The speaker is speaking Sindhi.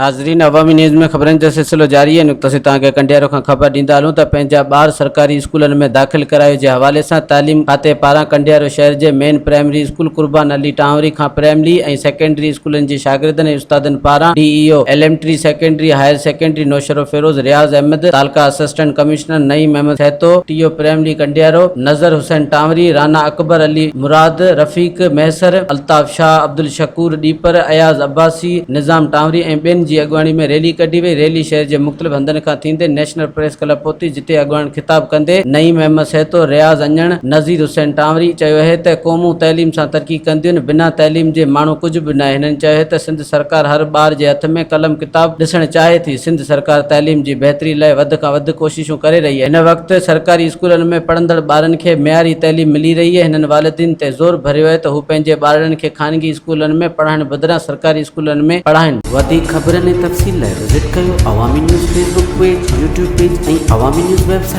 ناظرين عوامي نيوز ۾ خبرن جو سلسلو جاري آهي نقطه سي توهان کي ڪنڊيارو کان خبر ڏيندا هلون ته پنهنجا ٻار سرڪاري اسڪولن ۾ داخل ڪرايو جي حوالي سان تعليم کاتي پاران ڪنڊيارو شهر جي main primary school Qurban Ali Tanwari کان پرائمري ۽ سيڪنڊري اسڪولن جي شاگردن ۽ استادن پاران D E O elementary secondary higher secondary Naushahro Feroze Riaz Ahmed تعلقه assistant commissioner Naeem Ahmed Sahito T O primary Kandiaro Nazar Hussain Tanwari Rana Akbar Ali Murad Rafiq Mahesar Altaf Shah Abdul Shakoor Dipar Ayaz Abbasi Nizam Tanwari ۽ ٻين جي اڳواڻي ۾ ريلي ڪڍي وئي ريلي شهر جي مختلف هنڌن کان ٿيندي نيشنل پريس ڪلب پهتي جتي اڳواڻن خطاب ڪندي نعيم احمد سهتو رياض اڃڻ نذير حسين ٽانوري چيو اهي ته قومون تعليم سان ترقي ڪنديون بنا تعليم جي ماڻهو ڪجهه به ناهي هنن چيو اهي ته سنڌ سرڪار هر ٻار جي هٿ ۾ قلم ڪتاب ڏسڻ چاهي ٿي سنڌ سرڪار تعليم جي بهتري لاء وڌ کان وڌ ڪوششون ڪري رهي آهي. هن وقت سرڪاري اسڪولن ۾ پڙهندڙ ٻارن کي معياري تعليم ملي رهي آهي. هنن والدين تي زور ڀريو آهي ته هو پنهنجي ٻارڙن کي خانگي اسڪولن ۾ پڙهائڻ بدران سرڪاري اسڪولن ۾ پڙهائين. وڌيڪ خبرن ۽ تفصيل لاء وزٽ ڪيو Awami news Facebook page, YouTube page ۽ Awami news website.